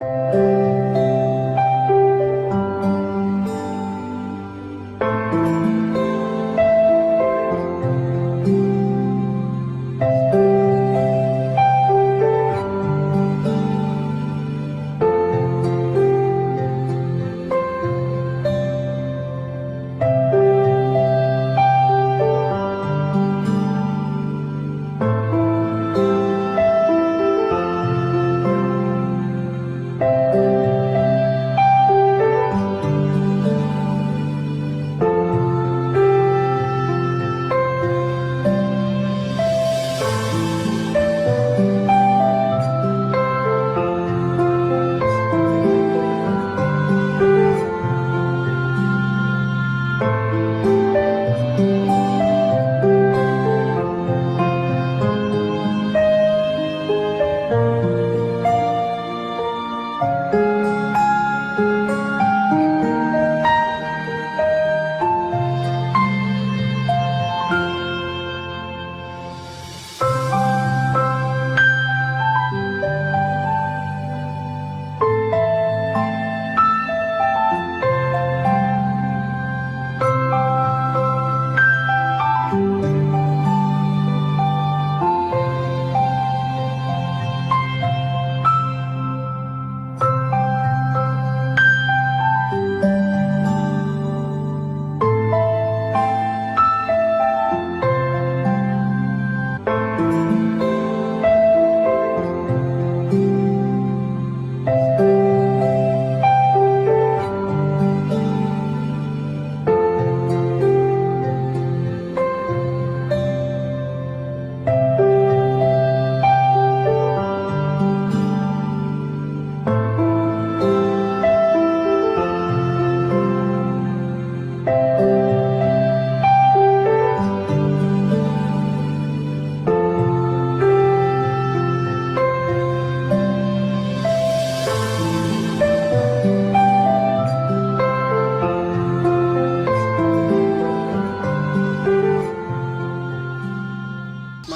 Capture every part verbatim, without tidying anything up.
M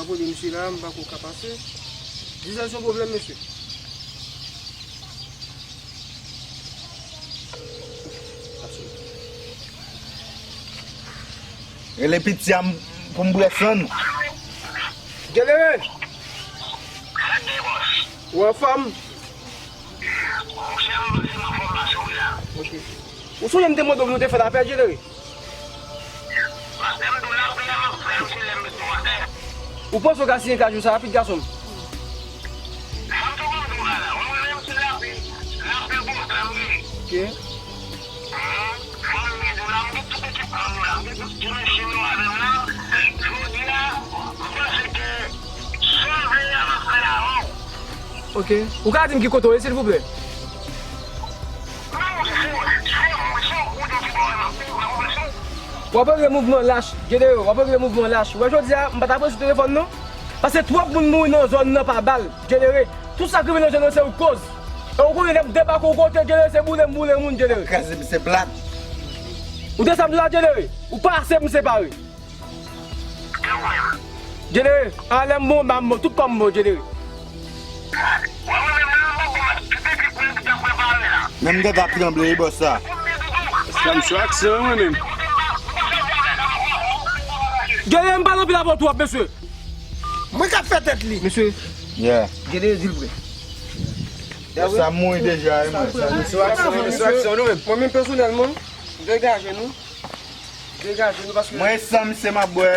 ap rele misye la, m pa kwè w ka pase. Dizèl se yon pwoblèm, mesye. Rele piti a m pou m bwè sann. Djelere! Ou anfòm? Ok. Ou sonje m te mande w pou nou te fè lapè, Djelere? Ou panse w ka siyen kat jou sa rapid, gason m? Ok. Ok. Ou ka di m ki kote w ye, silvouplè? W ap regle mouvman lach, Djelere, w ap regle mouvman lach. Ou wè jodi a, m pa t ap resi telefòn non. Paske twòp moun mouri nan zòn nan pa bal, Djelere. Tout sa k rive nan zòn nan se ou k koz. E ou konnen lè m debake yon kote, Djelere, se boule m boule moun, Djelere. Kraze misye plat. Ou tande sa m di w la, Djelere? Ou pase m separe. Djelere, anlè m bon, ba m bon, tout kò m bon, Djelere. Menm m gentan ap tranble wi bòs sa. Sa m sou aksyon wi mwen menm. Djelere, m pale anpil avè w twòp, mesye. Mwen k ap fè tèt li. Mesye. Yeah. Djelere, silvouplè. Bòs sa mouri deja wi mwen. M sou aksyon, m sou aksyon nou menm. Mwen menm pèsonèlman, degaje nou. Degaje nou paske. Mwen san misye m ap bwè.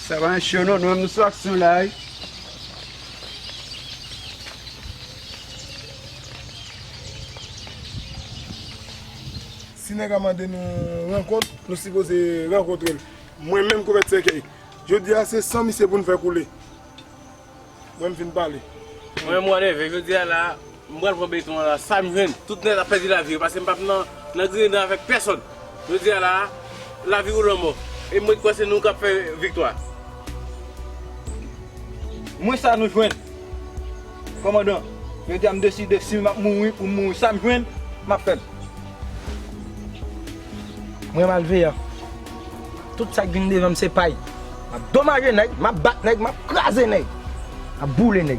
Sa pa yon cho non, nou menm nou sou aksyon la wi. Si nèg la mande nou rankont, nou sipoze rankontre l. Mwen menm Kouvèt Sèkèy, jodi a se san misye pou n fè koule. Mwen m fin pale. Mwen menm Wadèvè, jodi a la, m pral pran beton an la, sa m jwenn, tout nèg ap pèdi lavi yo, paske m p ap nan, nan griyen dan avèk pèsonn. Jodi a la, lavi ou lanmò. E m ret kwè se nou k ap fè viktwa. Mwen sa nou jwenn. Kòmandan, jodi a m deside si m ap mouri pou m mouri, sa m jwenn, m ap fè l. Mwen malveyan. Tout sa k vin devan m se pay. M ap domaje nèg, m ap bat nèg, m ap kraze nèg. M ap boule nèg.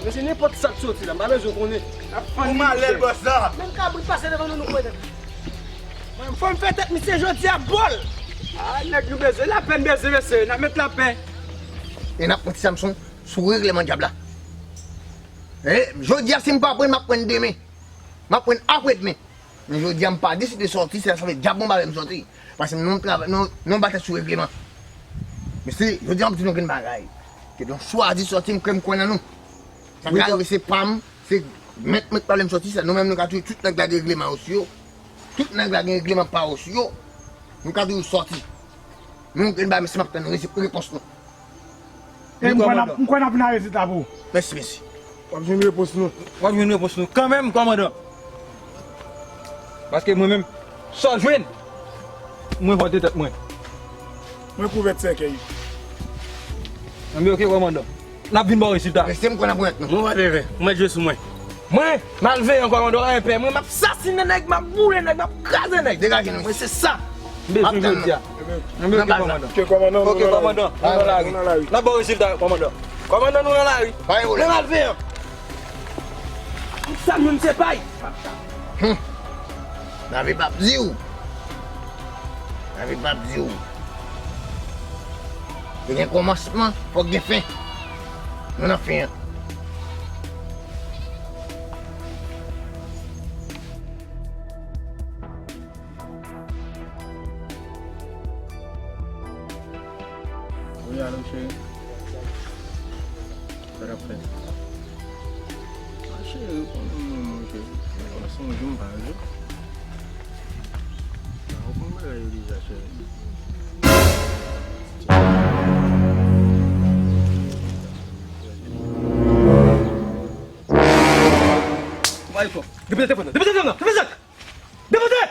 Men se nenpòt sa k soti la, m pa bezwen konnen. N ap fann li, malè, bòs la. Menm kabrit pase devan nou, nou koupe tèt li. Mwen, fò m fè tèt misye jodi a bòl. Ah, nèg, nou bezwen lapè, n bezwen mesye, n ap met lapè. E n ap pran ti Samson sou regleman dyab la. E jodi a, si m pa pran, m ap pran demen. M ap pran apre demen. Men jodi a, m pa deside sòti, se sa fè dyab mwen pa vle m sòti. Paske nou travay, nou, nou batay sou regleman. Mesye, jodi a, m ap di nou grenn bagay. Ke nou chwazi sòti, m kwè, m kwè nan nou. Sa ka rive, se pa m, se mèt mwen k pa vle m sòti, se nou menm nou ka toujou, tout nèg la gen regleman yo sou yo. Tout nèg la gen regleman pa yo sou yo. Nou ka toujou sòti. Nou grenn bagay, mesye, m ap tann resi-, repons nou. E m kwè n ap, m kwè n ap nan rezilta pou ou. Mèsi, mèsi. W ap jwenn repons nou. W ap jwenn repons nou kanmenm, kòmandan. Paske mwen menm, sa w jwenn, mwen pote tèt mwen. Mwen kouvè sèkèy. Anben, oke, kòmandan. N ap vin ba w rezilta. Mesye, m kwè n ap remèt nou. Mwen pa devè. Ou mèt jwe sou mwen. Mwen, malveyan, kòmandan, anyen pè. Mwen, m ap sasinen nèg, m ap boule nèg, m ap kraze nèg. Degaje nou. Mwen, se sa. M bezwen jodi a. Anben, oke, kòmandan. Oke, kòmandan, nou nan lari. N ap ba w rezilta, kòmandan. Kòmandan, nou nan lari. Pa gen pwoblèm. Mwen, malveyan. Tout sa m jwenn se pay. Hum. Lavi p ap di w. Lavi p ap di w. Te gen kòmansman, fòk gen fen. Nou nan fen an. Wi, alo, cheri. Sa k ap fèt? A, cheri, ou konnen mwen, mon cheri. Mwen pa sonje, m pa jwe. A, ou konn bagay yo deja, cheri. Ou pa fò. Depoze telefòn nan. Depoze telefòn nan. Depoze! Depoze!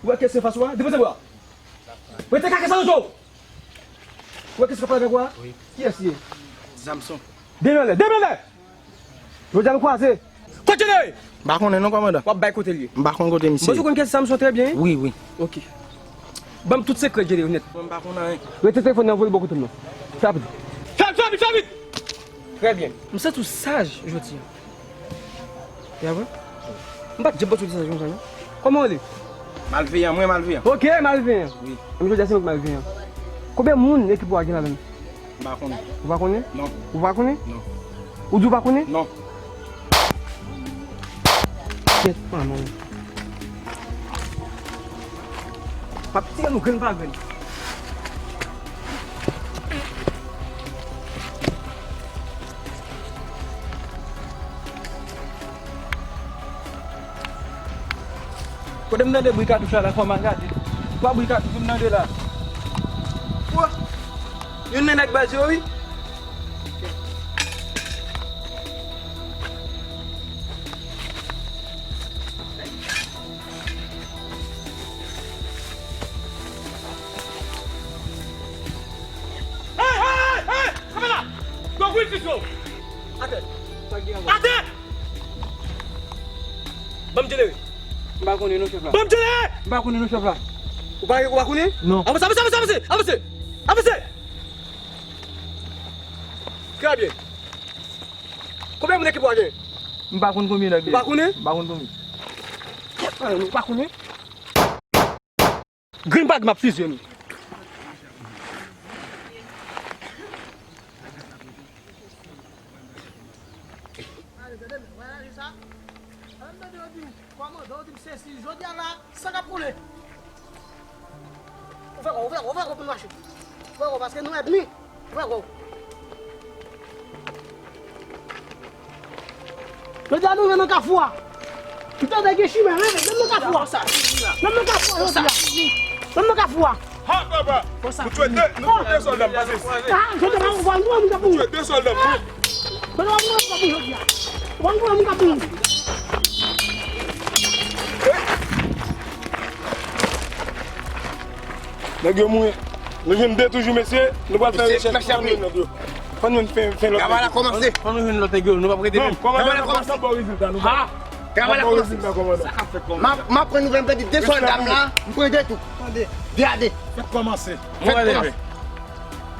Ou wè kès ki anfas ou a? Depoze bra. Rete kaka sa nan do w. Ou wè kès ki ap pale avèk ou a? Wi. Kiyès li ye? Samson. Demen anlè, demen anlè! Jodi a nou kwaze. Kote Jere? M pa konnen non, kòmandan. W ap bay kote l ye. M pa konn kote misye ye. Bon, ou konn kès Samson trè byen, wi? Wi, wi. Oke. Ban m tout sekrè Jere yo nèt. Mwen m pa konn anyen. Rete telefòn nan, voye l bò kote m nan. Fè rapid. Fè rapid, fè rapid, fè rapid! Trè byen. M santi w saj jodi a. E apre? M pa t janm panse w te saj konsa, non. Kòman w rele? Malveyan, mwen malveyan. Oke, malveyan. Wi. Ann jodi a se mwen ki malveyan. Konbyen moun ekip ou a gen ladan l? M pa konnen. Ou pa konnen? Non. Ou pa konnen? Non. Ou di w pa konnen? Non. Kèt pa non. M ap tire nou grenn pa grenn. Kote m tande bri katouch la, la fò m al gade. Twa bri katouch m tande la. Wo! Youn nan nèg baz yo, wi. Hey, hey, hey, hey! Kanpe la! Gwo gwil fis yo! Atè! Atè! Ban m Jenere! M pa konnen non, chèf la. Ban m Jenere! M pa konnen non, chèf la. Ou pa, ou pa konnen? Non. Avanse, avanse, avanse, avanse! Avanse! Trè byen. Konbyen moun ekip ou a gen? M pa konn konbyen nèg li ye. Ou pa konnen? M pa konn konbyen. Ou pa konnen? Grenn pa grenn m ap fizye nou. Kòmandan w di m sesi, jodi a la, san k ap koule. Ouvè kò w, ouvè kò w, ouvè kò w pou n mache. Ouvè kò w, paske nou ènmi. Ouvè kò w. Jodi a nou rive nan kafou a. M tande gen chimen, men, menm nan kafou a. Menm nan kafou a, jodi a. Menm nan kafou a. Ha, papa! Nou tchwe de, nou tchwe de sòlda m pase isit. Ah, jodi a, w ap wè moun k ap mouri. Nou tchwe de sòlda m. Jodi a, w ap wè moun k ap mouri jodi a. W ap wè moun k ap mouri. Nèg yo mouri. Nou jwenn de toujou, mesye. Nou pral fè rechèch pou nou jwenn lòt yo. Fò nou jwenn fen, fen lòt nèg yo. Travay la kòmanse. Fò nou jwenn lòt nèg yo. Nou p ap rete menm. Travay la kòmanse. Travay la kòmanse. Sa k ap fèt kòmanse. M ap, m ap pran nouvèl, m pèdi de sòlda m la, m pran de tou. De a de. Fèt kòmanse. Fèt kòmanse.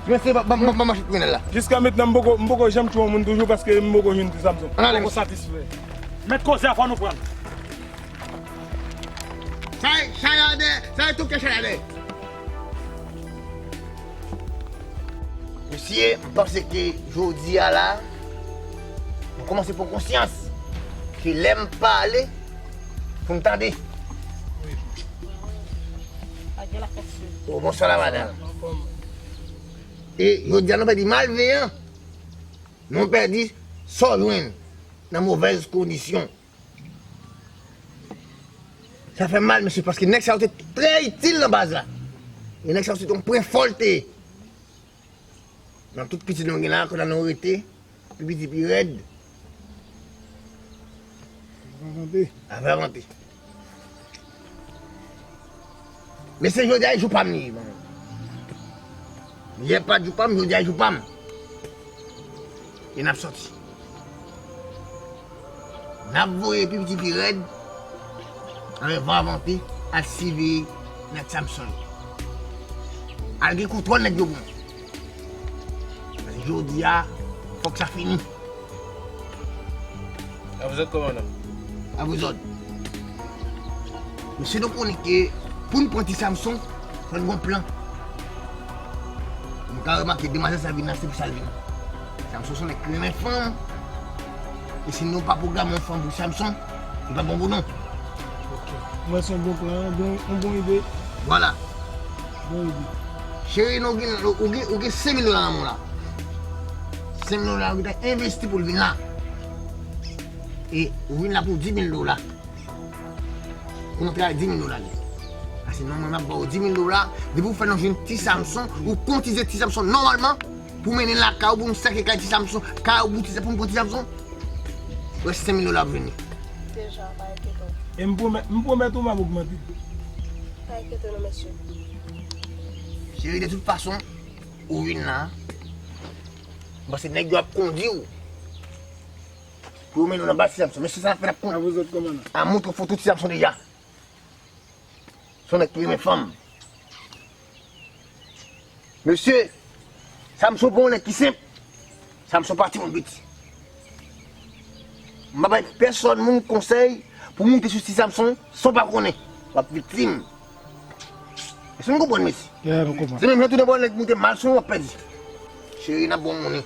Mesye, ban, ban, ban, ban mache kriminèl la. Jiska mentnan, m poko, m poko janm tchwe yon moun toujou paske m poko jwenn Ti Samson. Ann ale, mesye. Poko satisfè. Mèt koze a fò nou pran. Sa e, sa e adè, sa e tou kè sa e adè. Mesye, m panse ke jodi a la, nou kòmanse pran konsyans ke lè m pale, pou n tande. Oh, bonswa la, madanm. E jodi a nou pèdi malveyan, nou pèdi sò jwenn nan movèz kondisyon. Sa fè mal, mesye, paske nèg sa yo te trè itil nan baz la. E nèg sa yo se te yon pwen fò l te ye. Nan tout pitit nou gen la, kote nou rete, pi piti, pi rèd. Avè avante. Avè avante. Mesye, jodi a e jou pa m li ye, manman. Yè pa t jou pa m, jodi a e jou pa m. E n ap sòti. N ap voye pi piti pi rèd, anlè van avante, al siveye nèg Samson yo. Al gen kontwòl nèg yo pran. Paske jodi a, fòk sa fini. A vous ordres, kòmandan. A vous ordres. Mesye, nou konnen ke pou n pran Ti Samson, fò n gon plan. Nou ka remake demwazèl sa vin la, se pou sa l vin. Samson se yon nèg ki renmen fanm. E si nou pa pwograme yon fanm pou Samson, li pa bon pou nou. Ok. Mwen se yon bon plan, yon bon, yon bon ide. Vwala. Bon ide. Cheri, nou gen, ou gen, ou gen senk mil dola nan men w la. Senk mil dola, ou gentan envesti pou l vin la. E ou vin la pou dis mil dola. Kontra a dis mil dola li ye. Paske nòmalman, m ap ba w dis mil dola, depi w fè nou jwenn Ti Samson, ou kotize Ti Samson nòmalman, pou mennen lakay ou, pou nou sèke kay Ti Samson, kay ou pou Ti Sa-, pou nou pran Ti Samson, rès senk mil dola ap vini. Deja, pa enkyete w. E m pwomèt, m pwomèt ou m ap ogmante. Pa enkyete nou, mesye. Cheri, de tout fason, ou vin la, m panse nèg yo ap kondui w pou yo mennen w nan baz Ti Samson. Mesye, sa n ap fè, n ap kondui. A vous ordres, kòmandan. A montre foto Ti Samson deja. Se yon nèg ki renmen fanm. Mesye, Samson pa yon nèg ki senp. Samson pa timoun piti. M pa bay pèsòn moun konsèy pou moute sou Ti Samson san w pa konnen. W ap viktim. Èske nou konprann, mesye? Yeah, nou konprann. Se menm jan tou nan bò nèg moute mal sou ou, w ap pèdi. Cheri, n ap bon moun wi.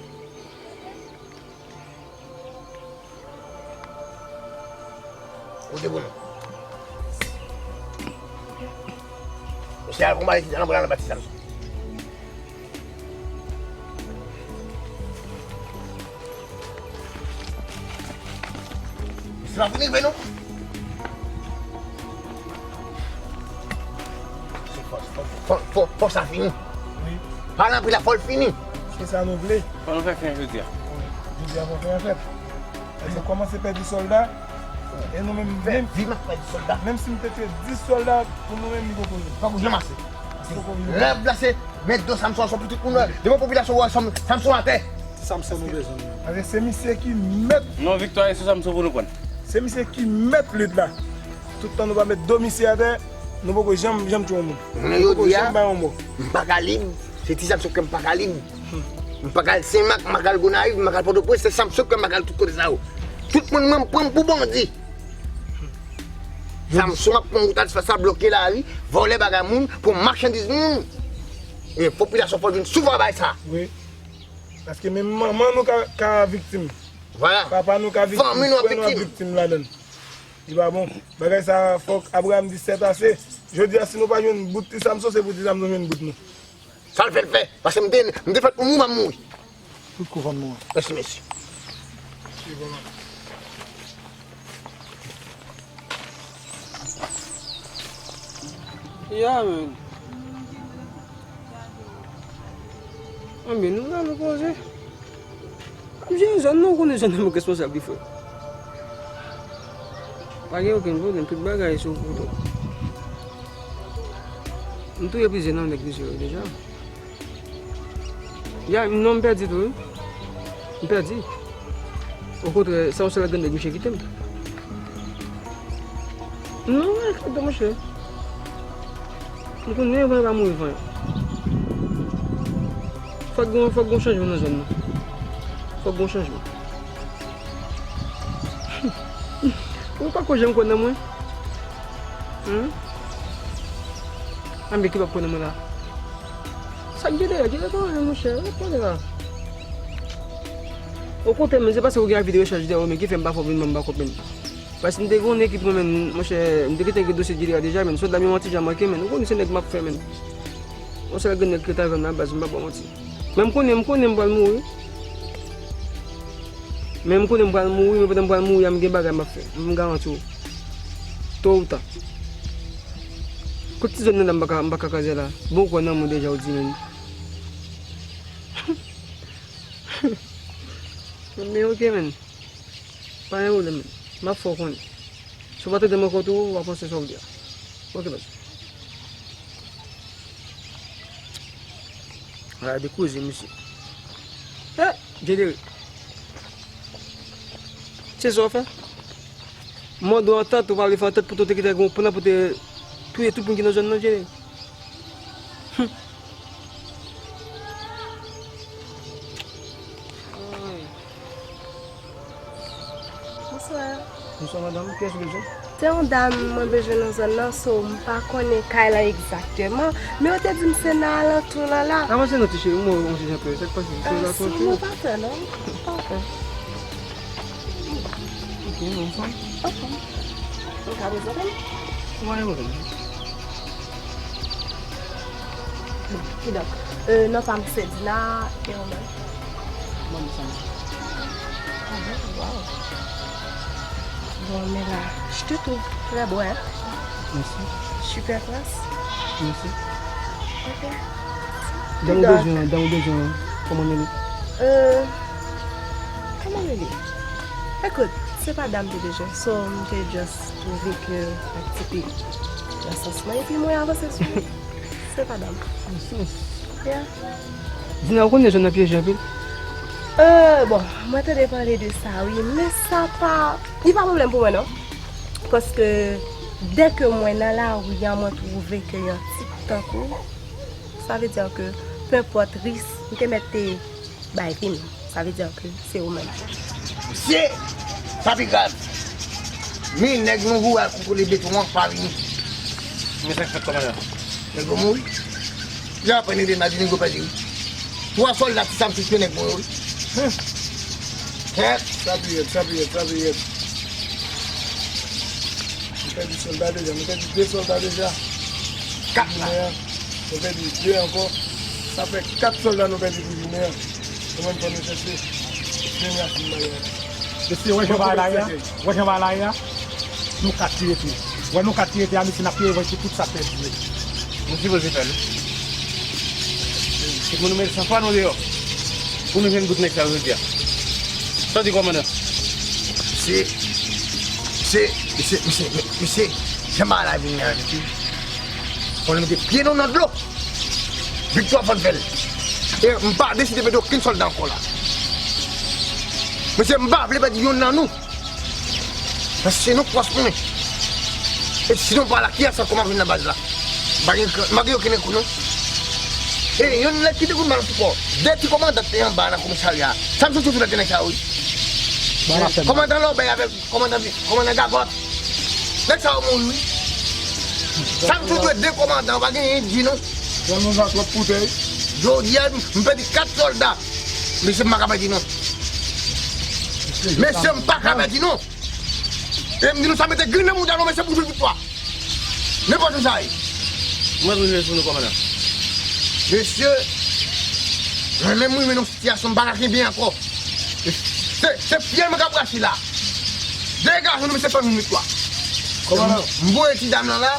Kote pou nou. Mesye al konba ekip la, nan pral anba ti Samson. Misye pa fin rive non. Fò, fò, fò, fò, fò sa fini. Wi. Pa nan pri la, fò l fini. Se sa nou vle. Fò nou fè fen jodi a. Wi. Jodi a fò fen an fèt. Paske kòmanse pèdi sòlda, e nou menm, menm, menm si m te tchwe dis sòlda, pou nou menm, li poko rive. Poko janm ase. Poko rive. Rèv la se met do Samson sou pou tout moun wè. Devan popilasyon wè Sam-, Samson atè. Se Samson nou bezwen. Paske se misye ki mèt. Non, viktwa e sou Samson pou nou pran. Se misye ki mèt lit la. Tout tan nou pa met do misye atè, nou poko janm, janm tchwe yon moun. Jounen jodi a, m pa ka lib. Se ti Samson ke m pa ka lib. M pa ka al Senmak, m pa ka al Gonayiv, m pa ka al Pòtoprens, se Samson ke m pa ka al tout kote sa yo. Tout moun mwen m pran m pou bandi. Samson ap pran wout a dispas la, bloke lari, vòlè bagay moun, pran machandiz moun. E popilasyon fò vin souvan bay sa. Wi. Paske menm manman nou ka, ka viktim. Vwala. Papa nou ka viktim. Fanmi nou ap viktim. Frè nou ap viktim ladan l. Li pa bon. Bagay sa fòk Abraham di sèt ase. Jodi a si nou pa jwenn bout ti Samson, se pou ti Samson jwenn bout nou. Sa l fè l fè. Paske m te, m te fèt pou mouri, m ap mouri. Tout kou fanm nou an. Mèsi, mèsi. Ya, men. Anben, nou la, nou poze. Ap jere zòn nan, ou konnen zòn nan mwen responsab li, frè. Pa gen okenn pwoblèm, tout bagay sou kontwòl. M touye plizyè nan nèg misye yo deja. Ya, non, m pèdi tou, wi. M pèdi. Okontrè, se yon sèl grenn nèg misye kite m. Non, wè, gade, monchè. M konnen yon vanyan pa mouri vanyan. Fòk gen, fòk gen chanjman nan zòn nan. Fòk gen chanjman. Ou pa ko janm kwè nan mwen? Humm? Anben ki p ap kwè nan mwen la? Sa k gen dèyè? Gen dèyè pa anyen, monchè. Ret pale la. Okontrè, men se paske ou gen avi de rechèch dèyè w, men ki fè m pa fè w vin ban m bakòp, men. Paske m te gen yon ekip mwen, men, monchè, m te gentan gen dosye Djili a deja, men. Sòlda m yo manti jan manke, men. Ou konnen se nèg m ap fè, men. Yon sèl grenn nèg ki ret avè m nan baz, m pa ba w manti. Men m konnen, m konnen m pral mouri. Men m konnen m pral mouri, men pandan m pral mouri a, m gen bagay m ap fè. M garanti w. To ou ta. Kot ti zòn nan la m pa ka, m pa ka kraze la. Bon, ou kwè nan mwen deja, ou di, men. Men ok, men. Pa gen pwoblèm, men. M ap fè w konnen. Si w pa tande m ankò tou, w a panse sa w di a. Ok, baz. Ala de koze, mesye. Eh, Djedere. Se sa w fè? M mande w antant, ou pa vle fè antant pou te kite gen yon plan pou te touye tout moun ki nan zòn nan, Djedere. Humm. Bonswa. Bonswa, madanm. Kiyès ou bezwen? Se yon dam mwen bezwen nan zòn nan, so m pa konnen kay la egzakteman, men yo te di m se nan alantou lan la. Avanse non, ti cheri, m wè w yon ti jan pè. Sa k pase? Se la, tranquille. Ah, non, pa pè, non. Pa pè. Ok, non, fanm. Ok. Ou ka prezante m? Mwen, mwen. Kidonk, euh, non pa m se Dina, e ou menm? Mwen, m se Dina. Ah bon? Waw. Bon, men la, je te trouve très beau, hein? Merci. Super classe. Merci. Ok. Dan ou bezwen, dan ou bezwen, kòman nou rele? Euh, kòman nou rele? Ekout, se pa dam te bezwen, so m te just twouve ke ak tipi nan sans mwen, epi mwen avanse sou li. Se pa dam. Nan sans. Yeah. Dina, ou konnen zòn nan pyeje anpil? Euh, bon, mwen tande pale de sa, wi, men sa pa, li pa pwoblèm pou mwen, non. Paske, dèke mwen nan lari a, mwen twouve ke yon tip tankou w, sa vle di ke, penpòt risk, m te mèt te bay vi m. Sa vle di ke se ou menm. Mesye, sa pi grav. Men nèg nou voye al kontwole beton an pa vini. Men sa k fèt kòmandan? Nèg yo mouri. Jan aprann ede n la di nèg yo pèdi wi. Twa sòlda ti Samson touye nèg mwen yo wi. Humm. Kèt. Sa pi rèd, sa pi rèd, sa pi rèd. Pèdi sòlda deja, nou pèdi de sòlda deja. Kat la. Jounen an, nou pèdi de ankò. Sa fè kat sòlda nou pèdi pou jounen an. Nou menm fò nou chèche. Mesye, wè jan bagay la ye a? Wè jan bagay la ye a? Nou kat ki rete. Wè nou kat ki rete a, mesye, n ap peye pou tout sa k pèdi yo. Nou sipoze fè l. Se pou nou met san fwa nou deyò. Pou nou jwenn bout nèg sa yo jodi a. Sa w di, kòmandan? Mesye, mesye, mesye, mesye, mesye, jan bagay la vin la, mesye. Fò nou mete pye nou nan dlo. Viktwa fò n fè l. E m pa deside pèdi okenn sòlda ankò la. Mesye, m pa vle pèdi yonn nan nou. Paske se nou k pòs mwen. E sinon pa la, kiyès sa kòman vin nan baz la? M pa gen, m pa gen okenn ekou non. E yon nèg ki te konn ba nou sipò. De ti kòmandan te anba nan komisarya. Sa m soti sou tèt nèg sa yo, wi. Kòmandan Lòbèy avèk kòmandan, kòmandan Gagòt. Nèg sa yo mouri, wi. Sa m soti de kòmandan, pa gen anyen di non. Jodi a, m pèdi kat sòlda. Mesye, m pa ka pèdi non. Mesye, m pa ka pèdi non. E m di nou sa mete grenn nan mouda nou, mesye, pou jwenn viktwa. Nenpòt jan sa ye. Mwen pou jwe sou nou, kòmandan. Mesye, mwen menm, mwen nan sitiyasyon m pa ka kenbe ankò. Se, se pyè mwen k ap rache la. Degaje nou, mesye, fè nou viktwa. Kòmandan. M voye ti dam nan la.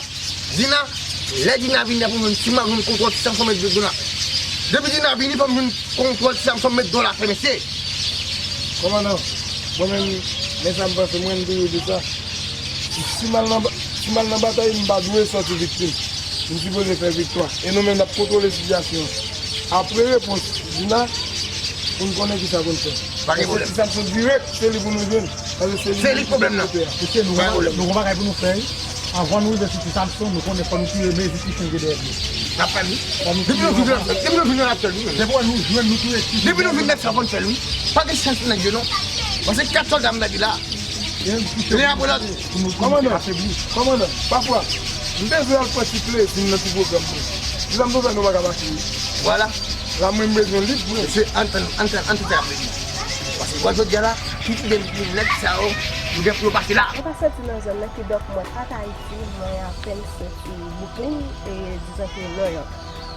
Dina, lè Dina vini la pou mwen, si m ap jwenn kontwòl ti Samson met dlo la. Depi Dina vini, fò m jwenn kontwòl ti Samson met dlo la, fè mesye. Kòmandan, mwen menm, men sa m panse, mwen m toujou di sa. Si, si m al nan ba-, si m al nan batay, m pa dwe sòti viktim. M sipoze fè viktwa. E nou menm, n ap kontwole sitiyasyon an. Apre repons Dina, pou n konnen kisa pou n fè. Pa gen pwoblèm. Ti Samson dirèk, se li pou nou jwenn. Paske se li ki pwoblèm nan. Mesye, nou gon bagay pou nou fè, wi. Anvan nou rive sou ti Samson, nou konnen fò nou tire mezi ki chen gen dèyè pye. N ap fè l, wi. Depi nou vin nan, depi nou vin nan, n ap fè l, wi. Depi nou jwenn, nou touye ti chen. Depi nou vin nan, sa fò n fè l, wi. Pa gen chans pou nèg yo, non. Paske kat sòlda m pèdi la. Youn apre lòt. Kòmandan, kòmandan, pafwa, m bezwen al pran ti plezi m nan ti pwogram mwen. Ti Samson fè nou pa ka pase, wi. Vwala. La mwen m bezwen lib mwen. Mesye, ann tann, ann tann, ann tann sa y ap rele. Paske wè jodi a la, tout de nèg sa yo, nou gen pou yo pase la. Mwen pa soti nan zòn nan, kidonk mwen pa t Ayiti, mwen apèn soti Brooklyn, e dizon ke New York.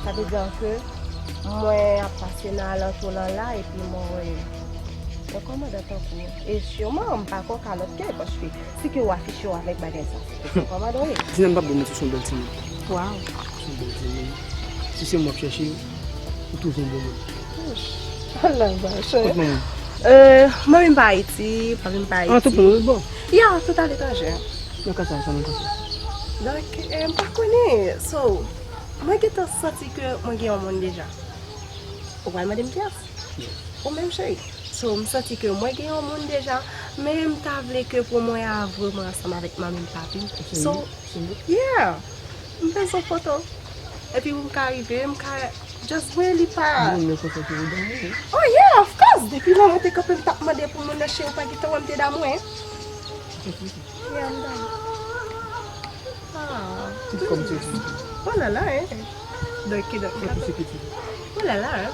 Sa vle di ke mwen ap pase nan alantou lan la, epi mwen wè yon kòmandan tankou w. E siman, m pa kwè w ka lòt ke, paske si ke w afiche w avèk bagay sa, se ke se yon kòmandan w ye. Dina m p ap bon, mesye, se yon bèl timoun. Waw. Se yon bèl timoun. Si se mwen w ap chèche, ou twouve yon bon moun. Ala ba, chè. Kot manman w? Euh, manmi m pa Ayiti, papi m pa Ayiti. Ah, tout moun, bon. Ya, tout aletranje. Nan ka sa, sa nou ka fè? Donk, euh, m pa konnen. So, mwen gentan santi ke mwen gen yon moun deja. Ou pral mande m kiyès? Ou menm, cheri. So, m santi ke mwen gen yon moun deja, men m ta vle ke pou mwen a vreman ansanm avèk manmi m, papi m. So, yeah. M bezwen foto. Epi pou m ka rive, m ka just voye li pa. Moun nan santi ke ou damou, wi. Oh yeah, of course. Depi lè mwen te kanpe, m t ap mande pou moun nan, cheri, ou pa gentan wè m te damou, hein? Yeah, m damou. Ah. Tout kòm se ti. Oh la la, hein. Donk, kidonk, m pa... Tout se piti. Oh la la, hein.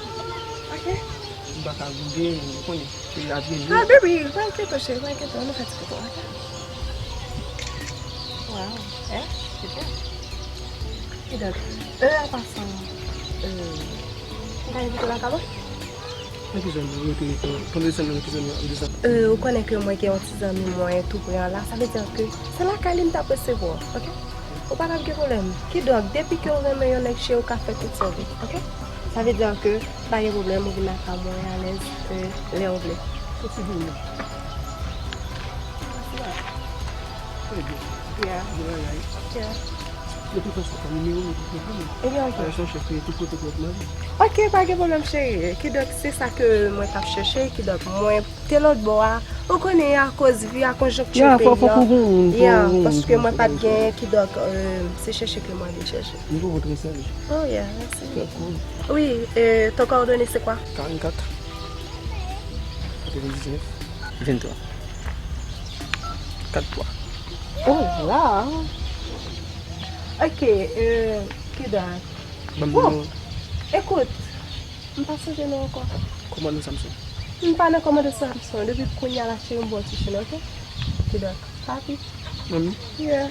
Ok. M pa ka goude, ou konnen. Se la vi. Ah, baby, pa enkyete w, cheri, pa enkyete w, nou fè ti foto, ok? Wow, eh, se bèl. Kidonk, euh, an pasan, euh, m ka envite w lakay mwen? Nan ki zòn ou rete? Konbyen zòn ou rete? Zòn ou desann? Euh, ou konnen ke mwen gen yon ti zanmi mwen tou pre an la, sa vle di ke se lakay li m t ap resevwa w, ok? Ou pa t ap gen pwoblèm. Kidonk, depi ke w renmen yon nèg, cheri, ou ka fè tout sa w vle, ok? Sa vle di ke pa gen pwoblèm, ou vin lakay mwen alèz, euh, lè w vle. Ou ti di mwen. Trè byen. Yeah. Bon bagay. Yeah. De tout fason, sa nimewo m, ou konprann? Ebyen, ok. Alè chèche tout kote pou w ap manje. Ok, pa gen pwoblèm, cheri. Kidonk, se sa ke mwen t ap chèche. Kidonk, mwen te lòt bò a. Ou konnen, akoz vi a, konjonkti peyi a. Ya, fò, fò pou moun, fò pou moun, paske mwen pa t gen, kidonk, euh, se chèche ke mwen vin chèche. Nimewo trè sèz. Oh, yeah, mèsi. Trè cool. Wi, euh, ton coordonnée c'est quoi? Karannkat. Katrevendiznèf. Venntwa. Kat twa. Oh la. Ok, euh, kidonk. Bon, ekout, m pa sonje non ankò. Kòmandan Samson. M pa nan kòmandan Samson. Depi kounye a la, cheri, m ba w ti chen, ok? Kidonk, papi. Manmi? Yeah.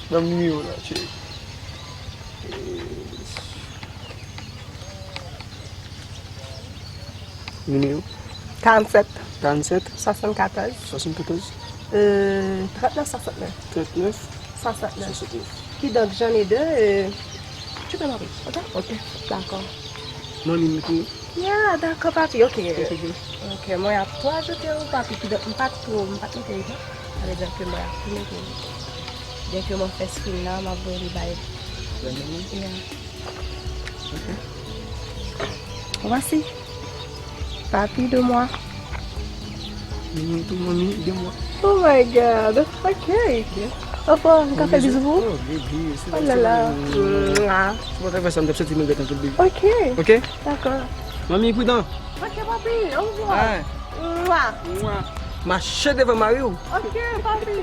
Ban m nimewo la, cheri. Nimewo? Karannsèt. Karannsèt? Swasannkatòz. Swasannkatòz? Euh, trannèf swasantnèf. Trannèf? Swasantnèf. Swasantnèf. Kidonk, j'en ai deux, euh, tu peux m'appeler, ok? Ok. Dakò. Manmi, m tou. Ya, dakò, papi, ok. Ok, ok. Ok, mwen ap tou ajoute ou, papi, kidonk, m pa t tou, m pa t mete l non. Sa vle di ke mwen ap tou mete l. Dèke mwen fè screen nan, m ap voye li bay. Bay manmi? Ya. Ok. Voici. Papi de moi. Mimi tou, manmi de moi. Oh my God. Ok. Anfòm, m ka fè bizou pou ou? Oh, baby, se Oh la la. Mwa. Se pa travay sa, m t ap santi mwen gentan tout, baby. Ok. Ok? Dakò. Manmi, pridan. Ok, papi. Au revoir. Mwa. Mwa. Mache devan mari w. Ok, papi.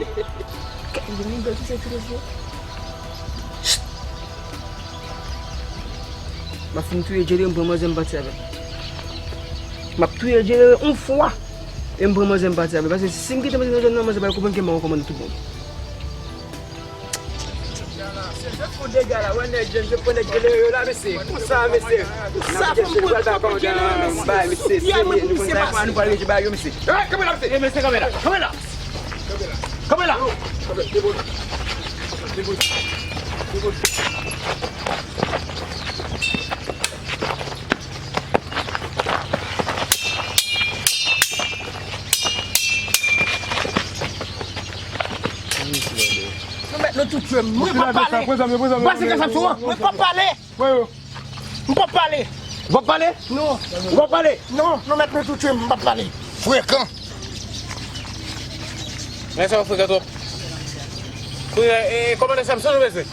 Gade, gade, gade, gade, gade. M ap fin touye Jerry, m pran manzè, m pati avè l. M ap touye Jerry yon fwa, e m pran manzè, m pati avè l. Paske si m kite manzè nan zòn nan, manzè pral konprann ke m pa konn kòmande tout bon. Se jwèt pou dega la, wè nèg jèn, se pou nèg gele yo la, mesye. Konsa, mesye. Konsa, fò m pran tout nèg gele yo, mesye. Bay, mesye, se nou konn sa, nou pral rejwe bagay yo, mesye. Kanpe la, mesye. E, mesye, kanpe la. Kanpe la. Kanpe la. Nou mèt nou tou tchwe m. Mwen p ap pale. Pase kasap sou mwen. Mwen p ap pale. Mwen yo. M p ap pale. Ou p ap pale? Non. Ou p ap pale? Non, nou mèt nou tou tchwe m, m p ap pale. Frekan. Lè sa yo frekan twòp. Kounye a, e, kòmandan Samson nou bezwen.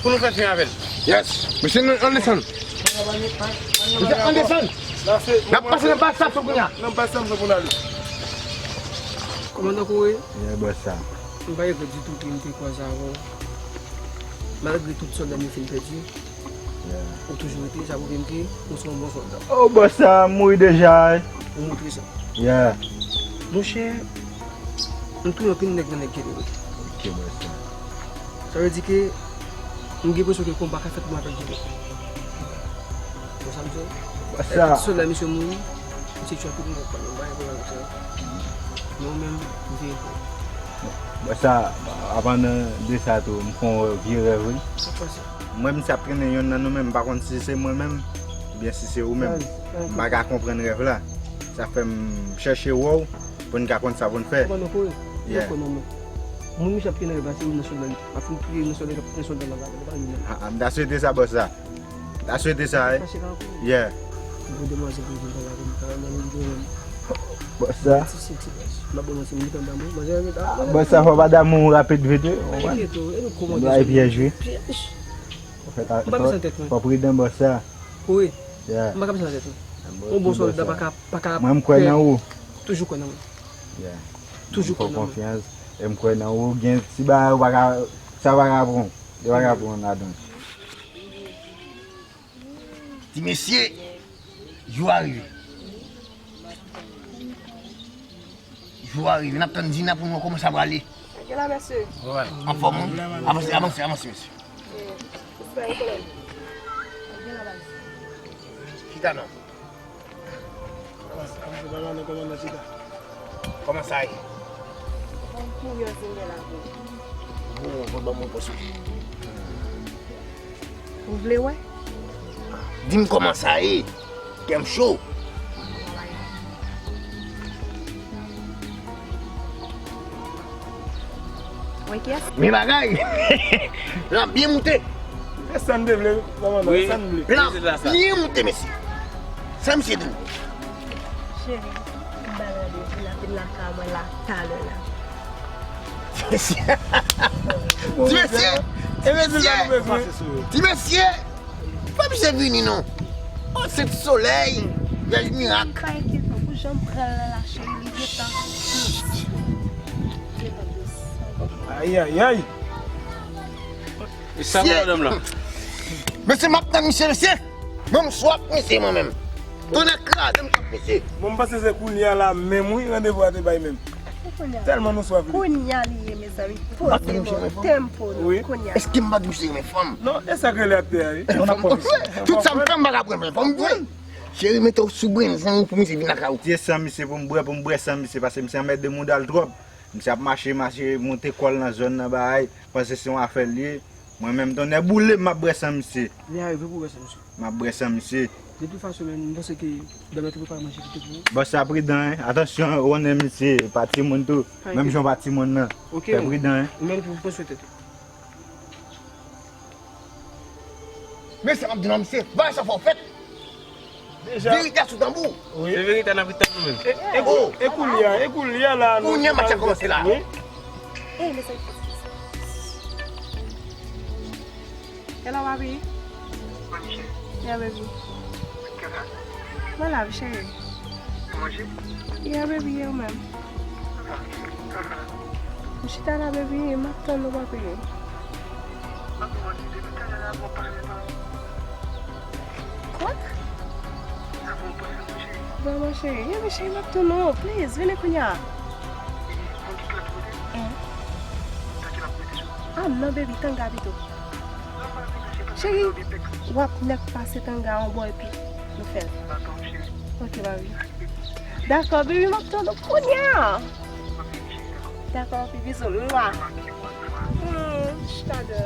Pou nou fè fin avè l. Yes. Mesye, nou, ann desann. Mesye, ann desann. N ap pase nan baz Samson kounye a. Nan baz Samson pou n ale. Kòmandan Kore. Yeah, bòs sa. M pa regrèt ditou ke m te kwaze avè w. Malgre tout sòlda m yo fin pèdi. Yeah. Ou toujou rete, sa pwouve m ke ou se yon bon sòlda. Oh, bòs sa, mouri deja, wi. Ou montre sa. Yeah. Monchè, m touye anpil nèg nan nèg Jerry yo. Ok, bòs sa. Sa vle di ke m gen enpresyon ke konba ka fèt pou mwen avèk Jerry. Ou konprann sa m di w? Bòs sa. Tout sòlda misye mouri, misye tchwe tout moun, pa gen pwoblèm avèk sa. Men ou menm, m veye pou ou. Bòs sa, avan de sa tou, m fè yon vye rèv, wi. Sa k pase? M wè misye ap trennen yonn nan nou menm, m pa konn si se mwen menm, oubyen si se ou menm. M pa ka konprann rèv la. Sa fè m chèche wè w, pou n ka konn sa pou n fè. Kòmandan Kore, ou kwè nan mwen. Moun misye ap trennen yo, pa se youn nan sòlda yo. M ap fin touye youn nan sòlda yo, k ap trennen sòlda la, pa youn nan yo. Ah, ah, m ta swete sa, bòs sa. M ta swete sa, wi. Fache la ankò. Yeah. Bon, demwazèl pou vin pale avè m, pa nan yon videyo menm. Bòs sa. Ti senti bòs. M pa bon manti, m gentan damou. Manzè, ah, bòs sa, fò pa damou rapid vit, wi. Enkyete w, e nou kòmanse. Bay pyèj, wi. Pyèj. Fò, fò pridan, bòs sa. Wi. Yeah. M pa ka pase nan tèt ou. Yon bon sòlda pa ka, pa ka. Mwen, m kwè nan ou. Toujou kwè nan mwen. Yeah. Toujou kwè nan mwen. Fè konfyans. E m kwè nan ou. Gen ti bagay ou pa ka, sa pa ka pran. Yo pa ka pran ladan. Ti mesye, jou a rive. Jou a rive, n ap tann dina pou n wè kòman sa prale. Gen la, mesye. Anfòm, wi. Avanse, avanse, avanse, mesye. Chita non. Kòman sa ye? Ou vle wè? Di m kòman sa ye. Kè m cho. Wè kiyès? Men bagay. L ap byen moute. E sa n te vle, kòmandan, e sa n vle. L ap byen moute, mesye. Sa misye di? Cheri, m ba l randevou, l ap vin lakay mwen la talè la. Ti mesye! Ti mesye! Ti mesye! Ti mesye! Fò misye vini non. Oh, se ti solèy, vyèj mirak. Pa enkyete w, pou jan m pran l la, cheri, li gentan. Ayayay. E sa, madanm lan? Mesye, m ap tann misye, mesye. Bon, m swaf misye, mwen menm. Tonnè kraze m, swaf misye. Bon, m panse se kounye a la menm, wi, randevou a te bay menm. Tèlman nou swaf li. Kounye a li ye, mezanmi. Poze nou, tempo nou, kounye a. Èske m pa di misye renmen fanm? Non, e sa k rele atè a, wi. Tout sa m fè, m pa ka pran fanm vre. Cheri, mete w sou brenn zanmi pou misye vin lakay ou. Tye san misye pou m bwè, pou m bwè san misye, paske misye anmède moun al twòp. Misye ap mache, mache, monte kò l nan zòn nan, bagay, panse se yon afè l ye. Mwen menm, tonnè boule m, m ap bwè san misye. Li arive pou w bwè san misye. M ap bwè san misye. De tout fason, men, m panse ke dòmèt ou prepare manje kite pou ou. Bòs sa pridan, en. Atansyon, ou konnen misye pa timoun tou. Menm jan w pa timoun nan. Fè pridan, en. Ou menm tou, pran swen tèt ou. Men sa m ap di non, misye, bagay sa fò fèt. Deja. Verite a sou tanbou. Wi. Se verite a n ap ret tann nou menm. E, e, e koulye a, e koulye a la. Kounye a match la kòmanse la. Wi. Eh, mezanmi. Hello, papi. Yeah, baby. Mwen la, wi, cheri. Yeah, baby, e ou menm? M chita la, baby, m ap tann ou, papi. Kwa? Bon, mon cheri, yeah, baby, cheri, m ap tann ou, please, vini kounye a. Ah, non, baby, tanga pito. Cheri, w ap nèk pase tanga yon bò epi nou fè l. Ok, baby. Dakò, baby, m ap tann ou kounye a. Dakò, baby, bizou. Mwa. Hmm, chita de.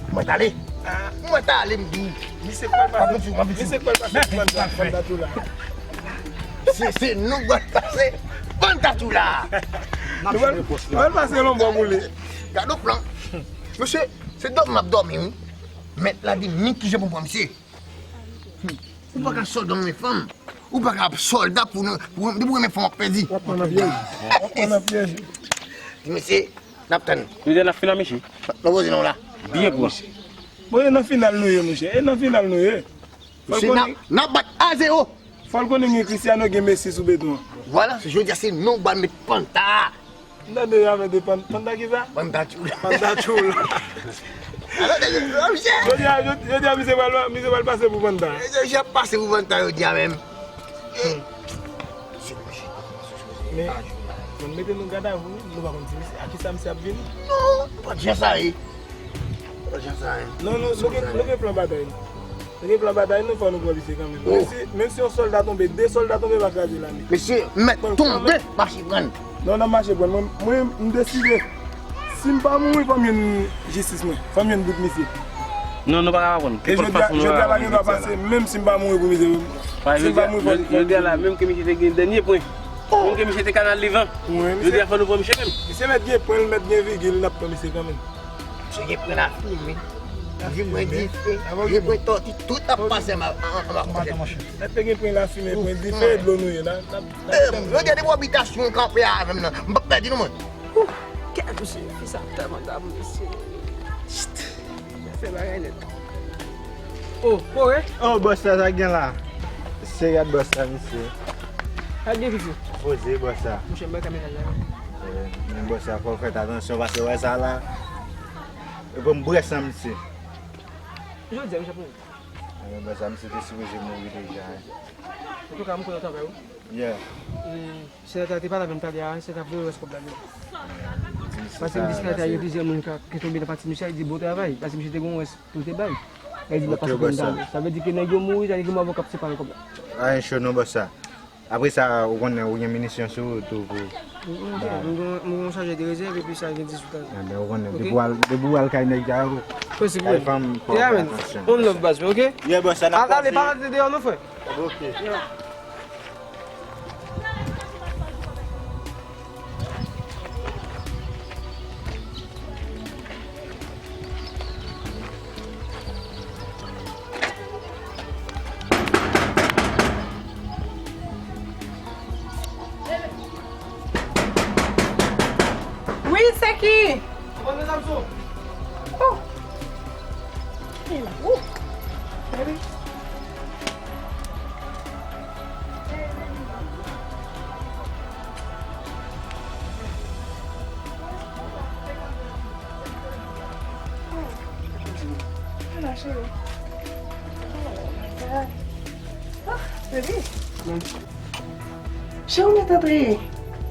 Mwen t ale. Mwen t ale, m di w. Misye pral pase. Misye pral pase pou Banda, Banda tou la. Se, se nou pral pase. Banda tou la. Nou pral, nou pral pase lonbò pou li. Gade yon plan. Mesye, se dòmi m ap dòmi, wi. Mèt la di m kijan pou m pran misye. Ou pa ka sòlda nan men fanm. Ou pa ka ap sòlda pou nou, pou, pou renmen fanm w ap pèdi. W ap pran nan pyèj. W ap pran nan pyèj. Di mesye, n ap tann. Nou di n ap final, mesye. Nou poze non la. Byen pran. Bon, e nan final nou ye, monchè. E nan final nou ye. Fò l konnen, n ap bat a zewo. Fò l konnen gen Cristiano, gen Messi sou beton an. Vwala, se jodi a se nou ba met panta. M tande yo avè de pan-, panta kisa? Panta tchoul. Panta tchoul. Alò, nèg yo, misye. Jodi a, jodi, jodi a, misye pral, misye pral pase pou panta. Misye ap pase pou panta jodi a menm. Men, mwen mete nou gadav, wi, nou pa konn si misye, a kisa misye ap vini. Non, nou pa t jan sa ye. Nou pa t jan sa ye. Non, nou, nou gen, nou gen plan batay nou. Nou gen plan batay nou, fò nou pran misye kanmenm. Menm si, menm si yon sòlda tonbe, de sòlda tonbe pa kraze lame. Mesye, m mèt tonbe, mache pran. Non, n ap mache pran. Mwen, mwen, m deside. Si m pa mouri, fò m jwenn jistis mwen. Fò m jwenn bout misye. Non, nou pa ka pran. E jodi a, jodi a pa gen dwa pase, menm si m pa mouri pou misye. Si m pa mouri, fò m jwenn. Jodi a la, menm ke misye te gen dènye pwen. Menm ke misye te kanal devan. Jodi a fò nou pran misye menm. Misye mèt gen pwen, l mèt gen vigil, n ap pran misye kanmenm. Misye gen pwen lafimen, gen pwen dife, gen pwen tòti, tout ap pase anba, anba kòtèt. Nèg te gen pwen lafimen, pwen dife, e dlo nou ye la. Jodi a depi w abitasyon kanpe a menm nan, m p ap pèdi non mwen. Kèt mesye, fi sa tèlman damou mesye. Chit. Fè bagay nèt. Oh, kore? Oh, bòs la, sa gen la? Se gad bòs la, mesye. Sa gen, pitit? Poze, bòs la. Monchè, m bay kamera la. Eh, men bòs la, fò w fè atansyon, paske wè sa la. E pou m bwè san misye. Jodi a, misye ap mouri. Eh, men bòs la, misye te sipoze mouri deja, eh. Antouka, m konnen w travay, wi. Yeah. E, senatè a te pale avè m talè a, senatè a voye rès kòb la, men. Paske m di senatè a, gen plizyè moun ka, ki tonbe nan pati misye a, li di bon travay, paske misye te gen yon rès pou l te bay. Li di l ap pase pou l talè. Sa vle di ke nèg yo mouri, sa vle di gen avoka k ap separe kòb la. Anyen cho non, bòs sa. Apre sa, ou konnen, ou gen minisyon sou ou tou pou. M gen yon chajè de rezèv, epi sa gen dizuit an. Enben, ou konnen, depi w al, depi w al kay nèg la yo, kay fanm, fò w fè atansyon. One love, baz, ok? Yeah, bòs sa, n ap pase. Ale, pa rete deyò non, frè. Ok. Wi, se ki? Oh. Ou. Baby. Hello, cheri. Oh my God. Ah, baby. Cheri, ou mèt antre.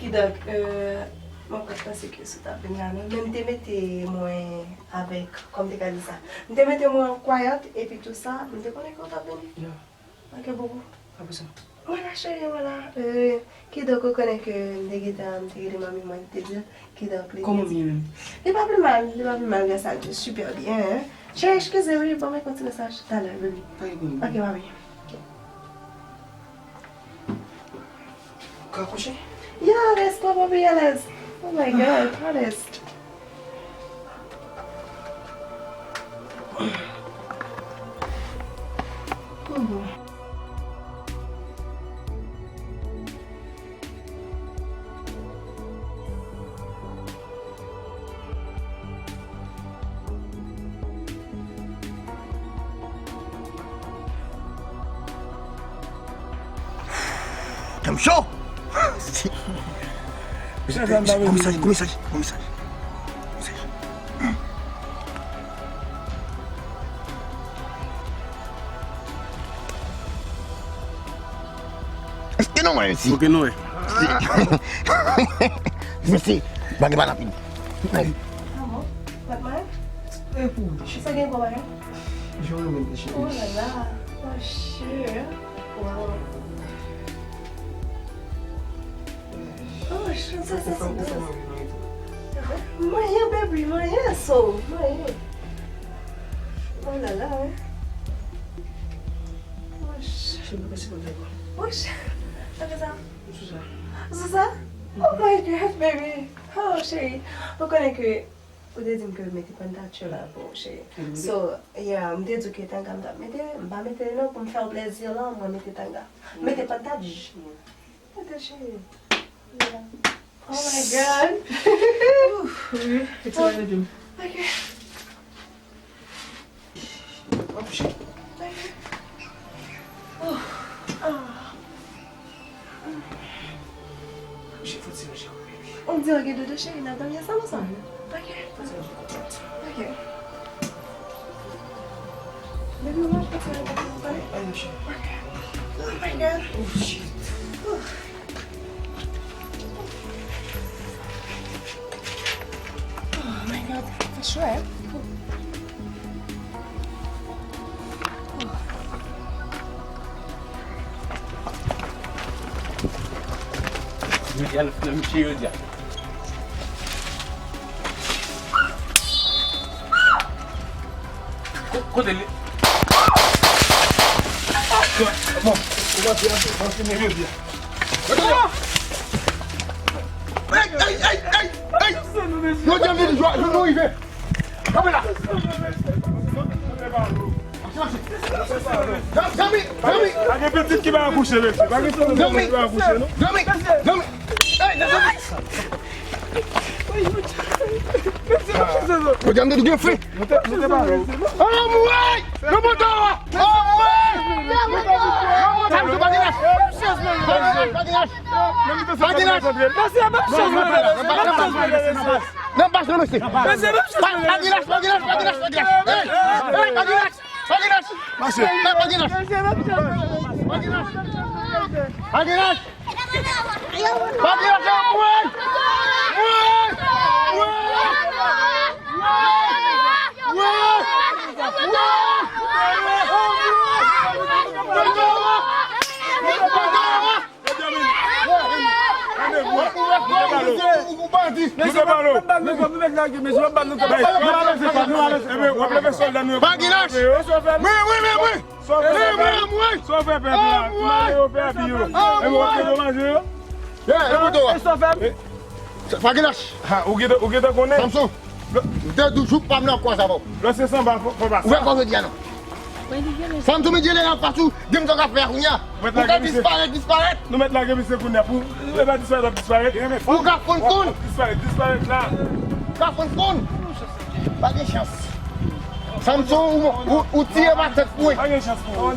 Kidonk, euh, mwen pa t panse ke si w t ap vin la non. Men m te mete mwen avèk, kòman m te ka di sa? M te mete mwen an kwayant epi tou sa, m te konnen ke w t ap vini. Ok, boubou. Mwen la, cheri, mwen la. Euh, kidonk, ou konnen ke m te gentan, m te rele manmi mwen, m te di l, kidonk, li te di. Kòman manmi menm? Li pa pi mal, li pa pi mal, grâce à Dieu, super bien, hein. Cheri, eskize, wi, bon, mwen kontinye sa talè, baby. Pa gen pwoblèm. Ok, manmi. Ou ka kouche? Ya, alèz, papa, pi alèz. Oh my God, alèz. Oh, bon. Tanm cho! Komisè, komisè, komisè, komisè. Èske nou wè isi? Ok, nou wè. Mesye, bagay pa rapid. Ah bon? Batman? E pou ou, cheri. Sa gen kòb la? Jan w renmen l, cheri. Oh la la. Oh, cheri. Wow. Oh, cheri, sa, sa, sa, sa. Manyen, baby, manyen, so, manyen. Oh la la, hein. Oh, cheri, mwen pa sipoze ankò. Oh, cheri. Sa fè sa? Sou sa. Sou sa? Oh my God, baby. Oh, cheri. Ou konnen ke ou te di m ke mete pantat yo la pou ou, cheri. So, yeah, m te di w ke tanga m t ap mete, m pa mete non pou m fè w plezi la, mwen mete tanga. Mete pantat. Mete, cheri. Yeah. Oh my God. Ouf, wi, fèk sa va epi m. Ok. W ap kouche? Ok. Oh. Ah. Kouche, fò ti manje. On dirait gen dodo, cheri, n ap dòmi ansanm, ansanm. Ok. Fò ti manje. Ok. Baby, ou manje pati la, pati la, pati la. Ay, non, cheri. Oh my God. Oh, shit. Oh my God. Fè cho, hein? Jodi a, nou fè miche jodi a. Ko-, kote li? Bon, ou pa di anpil, bon, fini jodi a. Ey, ey, ey, ey, ey! Jodi a, m vin jwa, nou rive. Kanpe la. Zanmi, zanmi. Pa gen pitit ki pa akouche, mesye. Pa gen pitit ki pa akouche, non. Zanmi, zanmi. Ey, zanmi. Jodi a, m te di gen fre. Anmwey! Nan moto a! Anmwey! Nan moto a, pa gen lach! Pa gen lach, pa gen lach! Pa gen lach! Nan pas nan mesye. Pa, pa gen lach, pa gen lach, pa gen lach, pa gen lach. Ey, ey, pa gen lach, pa gen lach. Mache. Ey, pa gen lach. Pa gen lach. Pa gen lach. Pa gen lach, anmwey! Anmwey! Mesye, w ap leve sòlda nou yo. Pa gen lach. Wi, wi, wi, wi. Wi, wi, wi. Sa w fè pèp la? Ou mare yo, fè abi yo. Epi w ap dedomaje yo? Yeah, e poto a. Sa pa gen lach. Ha, ou gentan, ou gentan konnen. Samson, m te di w jou pa m nan kwa sa avè w. Lè se sanba, fò, fò pase. Ou fè kò jodi a non. Samson, m di lè nan fas ou, di m sa w ka fè a kounye a. Ou ka disparèt, disparèt. Nou mèt lage misye kounye a. Pou, e pa disparèt, w ap disparèt. Ou ka fonn fonn. W ap disparèt, disparèt la. Ou ka fonn fonn. Pa gen chans. Samson, ou, ou, ou tire pa tèt pou. Pa gen chans pou ou.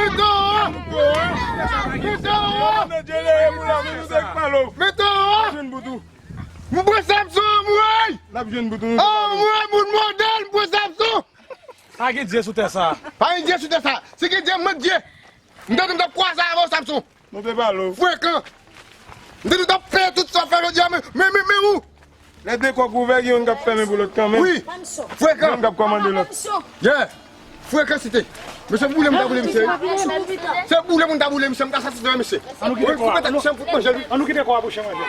Mete anwo! Mete anwo! Mete anwo! M pran Samson, anmwey! Anmwey, moun modèl, m pran Samson! Pa gen Dye sou tè sa. Pa gen Dye sou tè sa. Si gen Dye, m mank Dye. M tande m t ap kwaze avè w, Samson. Nou te pale w. Frekan. M te di w t ap peye tout sa w fè jodi a, men, men, men, men ou? Lè de kòk ouvè, gen youn k ap fèmen pou lòt kanmenm. Wi. Frekan. Youn k ap kòmande lòt. Yeah. Frekansite. Mesye boule m ta boule misye. Se boule moun ta boule misye, m ta satisfè mesye. Ann nou kite kò a. Wi, koupe tèt misye, m fout manje l, wi. Ann nou kite kò a pou chen manje.